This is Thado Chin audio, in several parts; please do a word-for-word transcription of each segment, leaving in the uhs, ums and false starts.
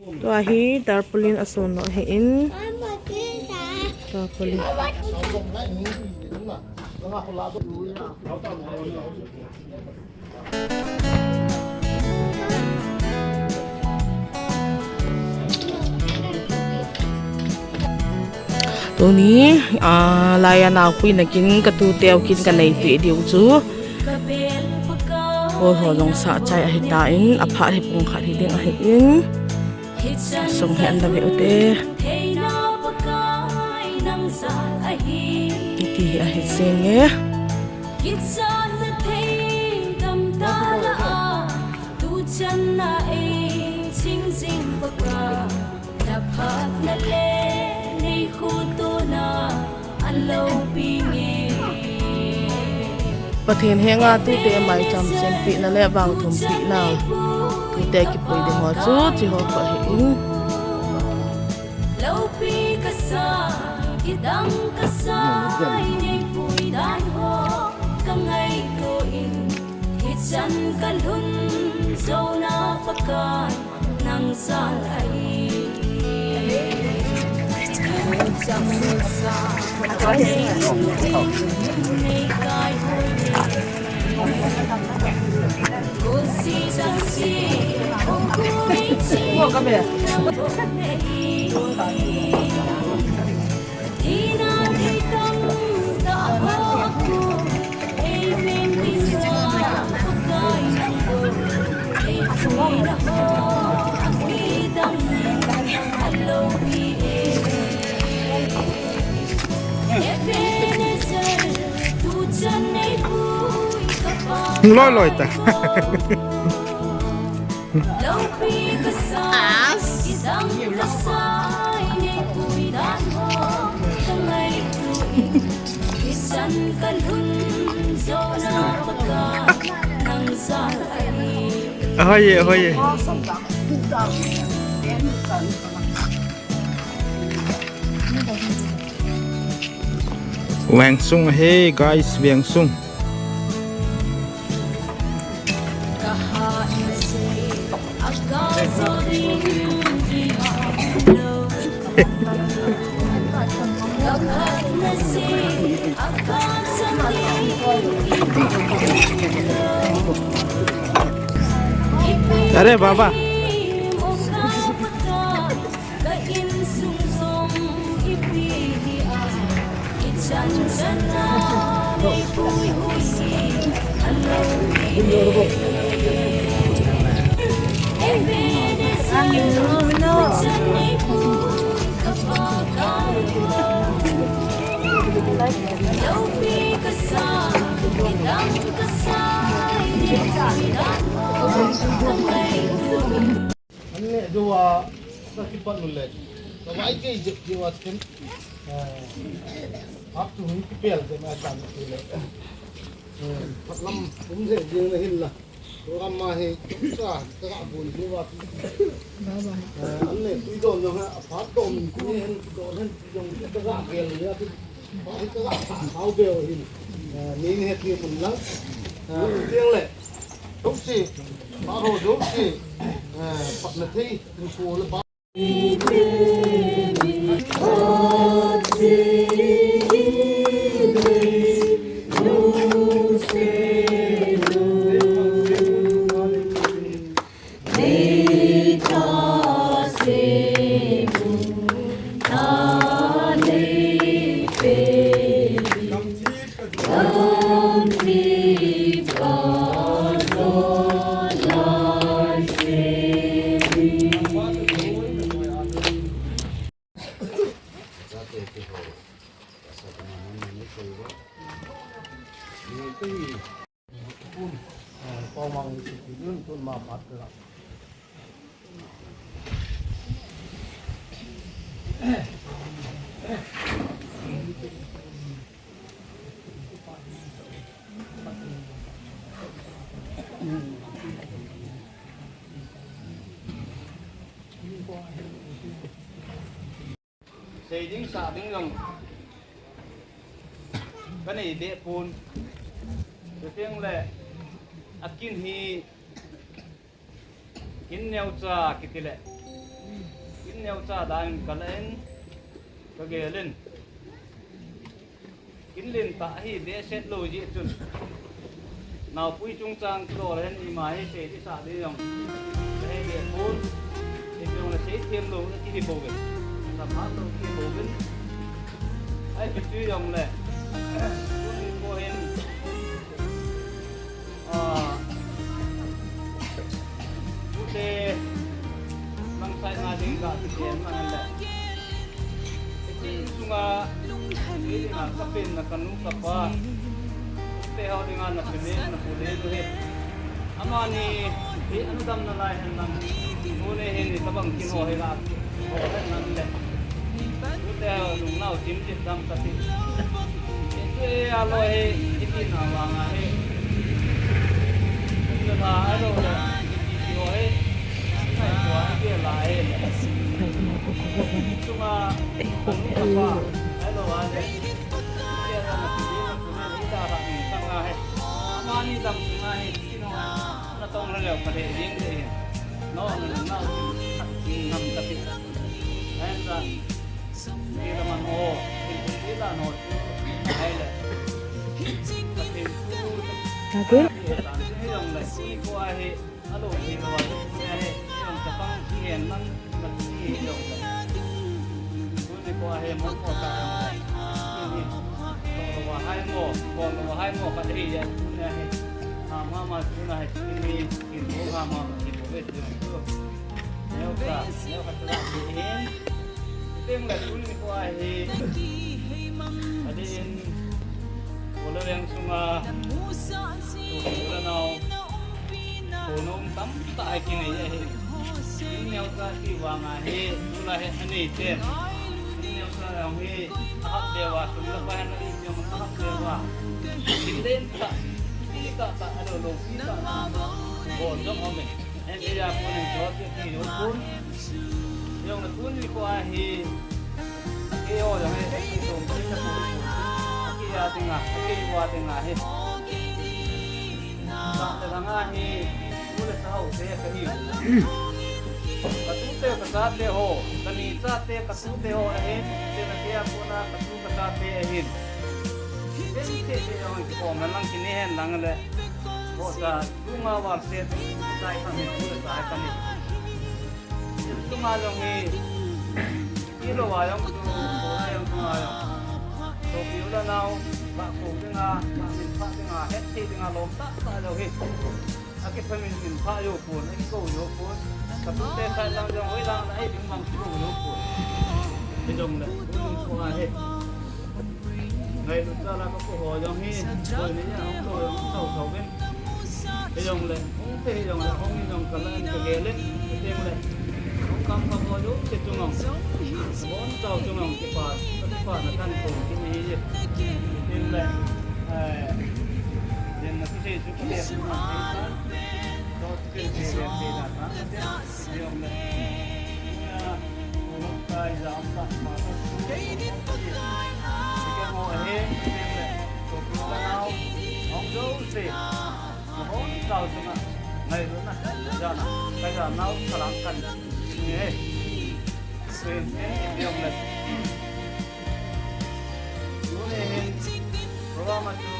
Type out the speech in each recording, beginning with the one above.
Tua hi tarpaulin ason lou ahin. Tarpaulin. Tuni, ah, laiya naopuina kin katuteu kin kanei peh diu chu. Hol ho jong sah chai ahitan, aphat hi pung khat hiding ahin. Song hi ana ve ute. Iti hi ahi jenge. Pathen henga tute maicham sempehna le vangthumpehna, tute kipui ding ho chu, hiche ho kho ahin. Loi loi ta. Ahoye, ahoye. Vengsung ahi, guys, Vengsung. अरे बाबा। Anne dua sa kipat nule. Ka vai ke je ke wa ken. Ap tu hung kipel je ma kan tu le. Patlam um je je na hin la. Program ma he sa ka ga bun je wa. Bye bye. Anne tu don na ha pat don ni hen don hen tu don ka ga gel ya tu. Ba hi ka ga sa hau be wa hin. Ni ni he ti mun lang. Tiang le. Jouse, pa ho jouse, eh, patna thei, tuko le pa. Sei ding sa ding jong ka nei deh pon. Chuteng le a kin hi kin neocha kiti le. Neocha dan in ka la in, ka gel in. Kin len tah hi behseh lou jeh chun, naopui chungchang chu lou le hin ima hi sei ding sah ding jong ka he deh pon. Ipi jong le sei them lou, ti hi bou ve. Sa phat lou, ti hi bou ve. Ai, ipi tu jong le. Tuni ko hin. Ah, tute, langsai na ding ka ti ken man le. Ti sunga, ti dinga ka pen na ka nu ka pa. Tute ho dinga na pen na pu le tu he. Amani, hi anu dam na lai hen lang. Tuni hin ni tabang kin ho he la. Ho hen lang le. Tute ho nung nau tim tim dam ka ti. Tute a lo he, ipi na wa nga he. Tute na a lo le, ipi ti ho he. Kai tua ipi la he. Tuma, tuma pa, a lo wa le. Tute na ti na tuna ni ta ha ni sa nga he. Amani dam nga he, ti no. Na tong le le ka le ding de. No, no, no, no. Ngam ka ti. Ai sa. Ni la man ho. Ni la no. Ai le. Ka ti. Ka ti. Ni la ni yong le. Ni ko a he. A lo ni lo a. Ni a he. Ni yong ka pang ni hen lang. Ka ti ni yong le. Ni ko a he mo ko ta. Ni. Ko lo wa hai mo. Ko lo wa hai mo ka ti ya. Ni a he. Ha ma ma tu na he. Ni. Kin bol ha ma, kin bol ve ti jong chu. Neo ka, neo ka tua ti hin. Teng le tuni ko a hi. Adin, ko le veng sunga. Ko le nau. Ko nom tam ta hai kin nei ahi. Neo ka ti vang ahi. Tu la he ani te. Neo ka hi. Ahap deuva, tu la pa han ani te ahap deuva. Kin len ta. Pi ta ta, alo lo, pi ta ta. Bol jong om e. En area pun en jo ti ti jo pun. Jong na pun ni ko a hi. Ke o jong e, jong pun na pun. Ke a ti nga, ke wa ti nga hi. Sa te nga hi. Pun le sa ho te ka hi. Ka tu te ka sa te ho. Ka ni sa te ka tu te ho ahi. Te na ke a pun na ka tu ka sa te ahi. Ken te te jong ko ma lang kini hen lang le. Ko sa tu ma war se sai ka ni tu sai ka ni. Tu ma jong ni. Kilo wa jong tu ko jong tu ma jong. To pi u la nau ba ko dinga ba min pa dinga het ti dinga lom ta ta jong hi. Aki phamin min pha jo pon, aki ko jo pon. Ka tu te sai lang jong hoi lang na ai ding mang ki ko jo pon. Te jong le. Ko a he. Ngailut jal a ka pu ho jong hi, koi ni a hung lou jong thou thou vin. Hijong le, hung te hijong le, hung hijong ka la in ka gel in, hijong le. Hung kam ka ho jong te chung ong. Bon chau chung ong kipa, ka kipa na kan ko ki ni hi. Hijong le, eh, jen na ki se su ka le su na te ta. To ke ke le te na ta. Hijong le. Program a chu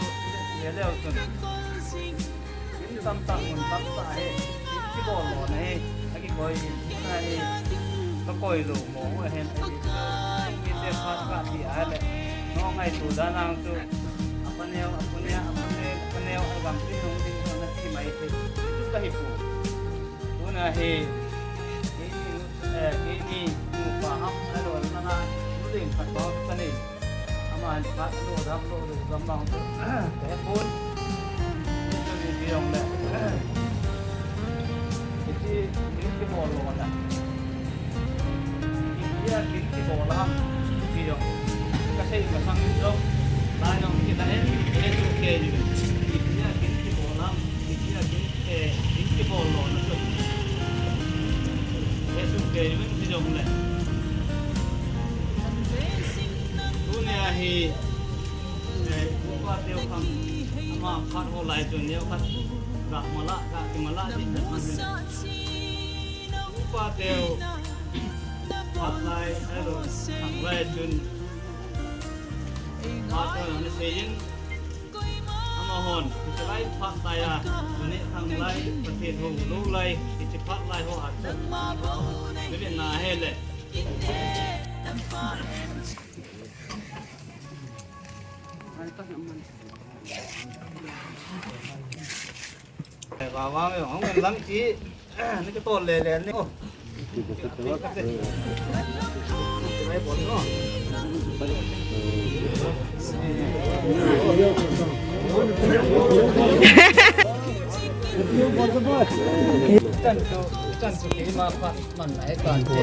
le le chun. Min tamtah, mun tamtah hi, min kibol lona hi, akikoi, na hi, kakoi lou mo, ahin, ahi, mite phat kati ahile, no ngaito dan ang chu, apaneo, apuneo, apaneo, apaneo, agam tin nung ding, na ti mai ti, tu kahi pu. Tuna hi, keini, eh, keini nupa ham, alo, nana, nulim khat bou kanei. Ama hin khat lo, dam lo, lo, gam bang tu. Te pun. Ni tu ni ti jong le. Iti, ni ti bol lo na. Iti a, ni ti bol ham. Ti jong. Kasei masang jong. La jong kita hin, ni tu ke ni. Iti a, ni ti bol ham. Iti a, ni Eh, in kibol lona chu. Jesu Christ in kijong le. Tunia hi, eh, upa teu khang ama phat ho lai chu neo khat. Ga mala, ga kimala di. Upa teu. Chun, phat hon ana seiyin, amahon, hiche lai phat taiya, tuni thang lai, Pathen hou lou lai, hiche phat lai ho a chun, tuni na hele. Vava me hong lang chi, ni ka tol le le ni. Chan chu, chan chu keima phat man na he kan che.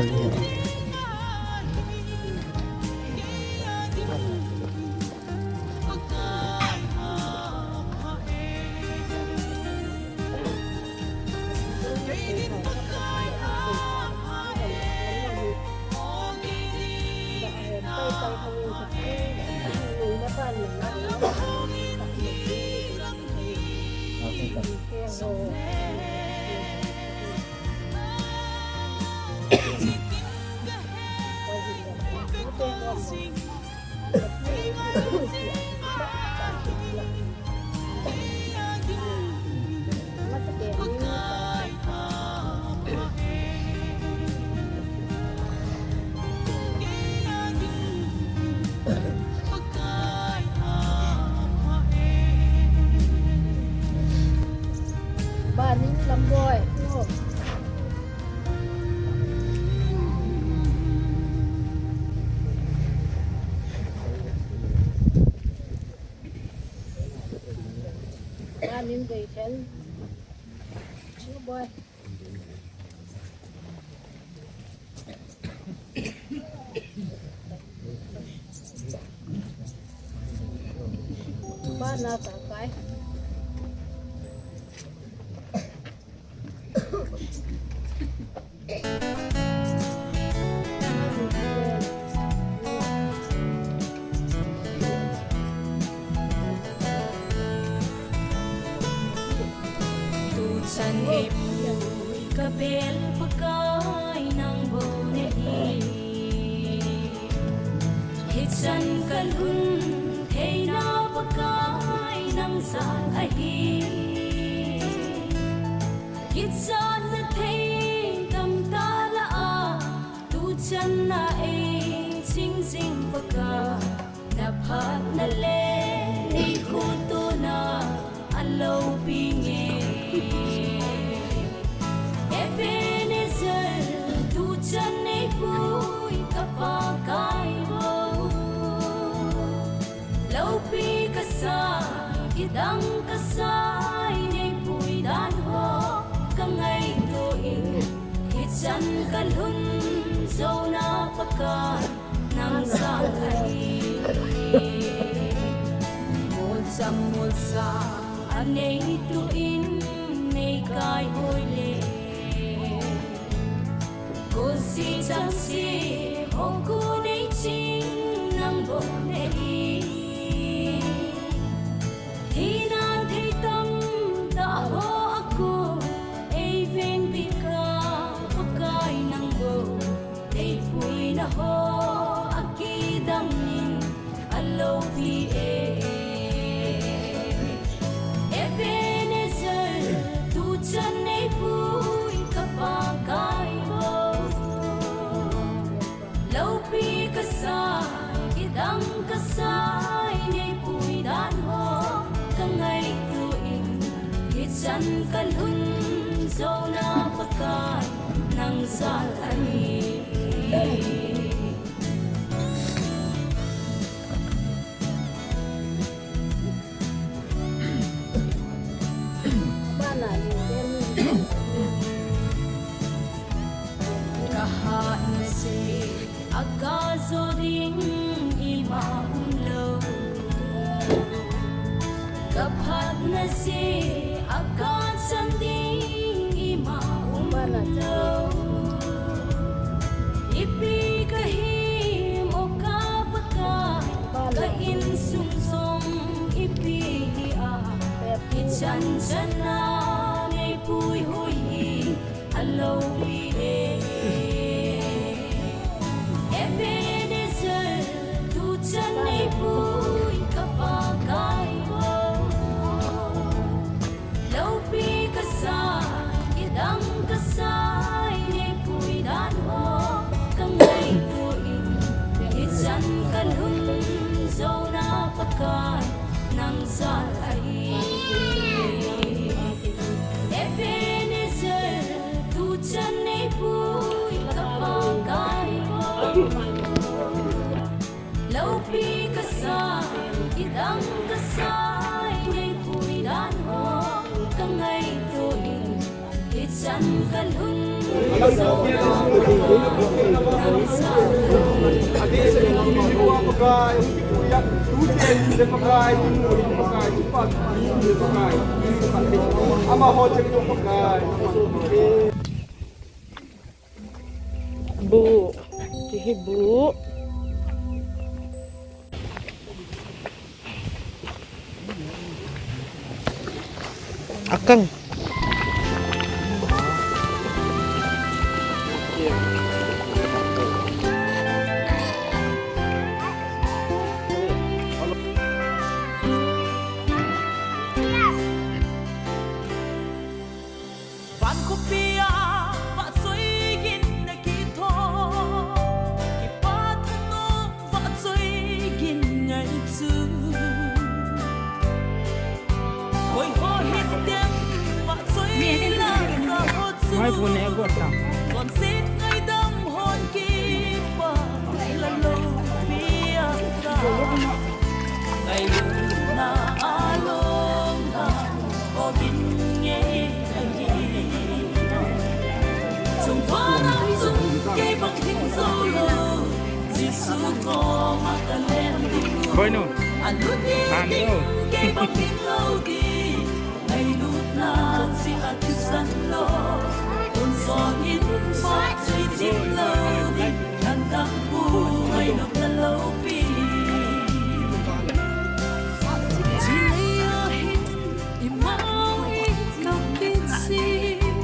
Banin Lamboi. Banin Deithen. Lamboi. Bana Sangkai. Tuchan eipui kabel Pakai nang bou nahi. Hichan kalhun theina Pakai nang jal ahi. Kichatna thei tamtah lah a, tuchan na eiching jing Pakai, na phatna le neikhutuona aloupi nge. Ebenezer, tuchan neipui ka Pakai o. Loupi kasah, kidang kasah, neipui dan ho kangaito in, hichan kalhun jouna Pakai nang jal ahi. Molcham molsah aneitu in, neikai hoi le. Kolsi changse houkhun neiching nang bou nahi. Thina thei tamtah ho a kon eivengbit ka Pakai nang bou, eipuina ho akidang in aloupi e. Ebenezer, tuchan neipui ka Pakai o. Loupi kasah, kidang kasah, neipui dan ho kangaito in, hichan kalhun jouna Pakai nang jal ahi. Kahatna jeh a kajo ding ima umlou. Kaphatna jeh a kachan ding ima umlou. Ipi kahim o ka Pakai, ka insung jong ipi hi a, hichan chan a neipui hoi hi aloupi e. Ebenezer, Lopi kasai, kidang kasai, ngaipui dan ho kangaito in, hichan kalhun. Amaho check to pakai. Bu. Hihi bu. Akang. Van khopi a vahchoi gin na kitho, kipa thanom vahchoi gin ngai chu. Hoiho hintem vahchoi la sa ho chu, mai bu ne go ta. Kon sit ngaidam hon kipa la lopi a sa. Ngailutna alom a ogin ngei ahi. Chungvana chun kei bang hing jou lou, Jesu koma ka len ding u. Boinu. Alut ding, alut ding, kei bang hing lou ding. Ngailutna cheh a kisan lou, tonsot in vahchoi chim lou ding, lhandampu ngailutna loupi. Chulei a hin imau in kap kit jin,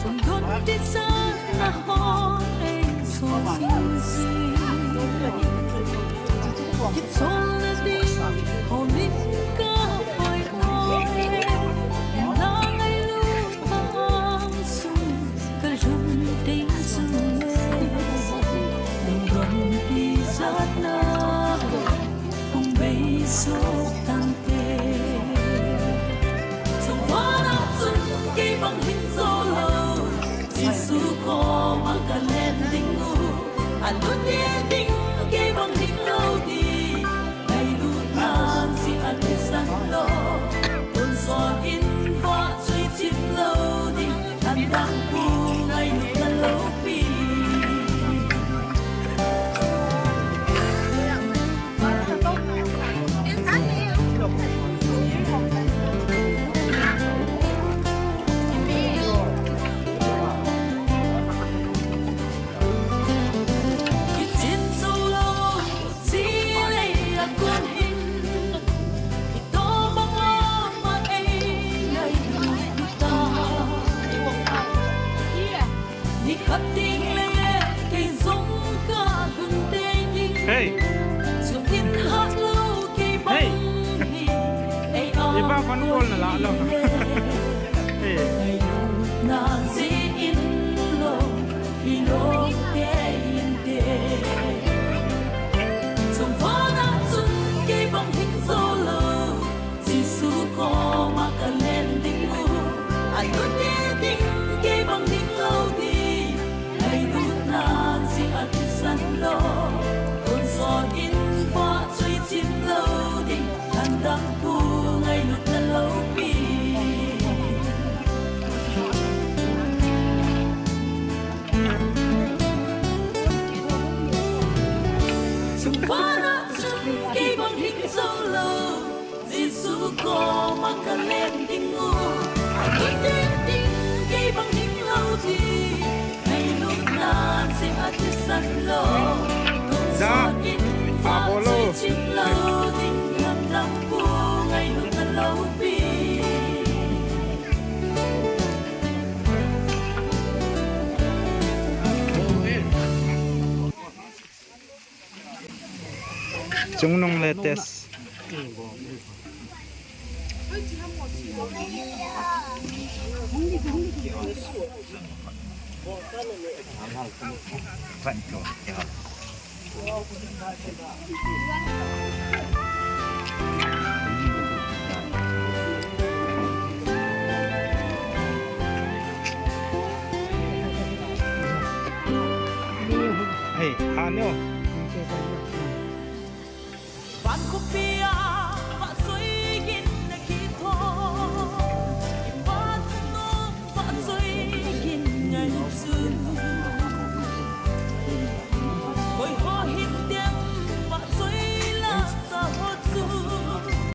tondon ding chan a hon ei so jing jin. Kicholna ding houlim ka hoi hoi, hinla ngailut a angsung ka lhun teng chule, lungdon tijatna hung bei soh tante. Chungvana chun kei bang hing jou lou, Jesu koma ka len ding u. Alut ding, kei bang hing lou ding. Ngailutna cheh a kisan lou, tonsot in vahchoi chim lou ding, lhandampu ngailutna loupi. Kichin jou lou, chulei a kon hin, ito bang lama ei ngailut ta. Nikhat teng le kei jong ka lhun tei ding. Hey. Jong in hat lou kei bang hi. Hey. Ei a iba kon bol na la lou. Hey. Ngailutna jeh in lou, hilou tei inte. Chungvana chun kei bang hing jou lou, Jesu koma ka len ding u. Alut ding, kei bang hing lou ding. Ngailutna cheh a kisan lou, tonsot in vahchoi chim lou ding, lhandampu ngailutna loupi. Chungvana chun kei bang hing jou lou, Jesu koma ka len ding u. Alut ding, kei bang hing lou ding. Ngailutna cheh a kisan lou, tonsot in vahchoi chim lou ding, lhandampu ngailutna loupi. Chungnung le test. Hey, Aneo.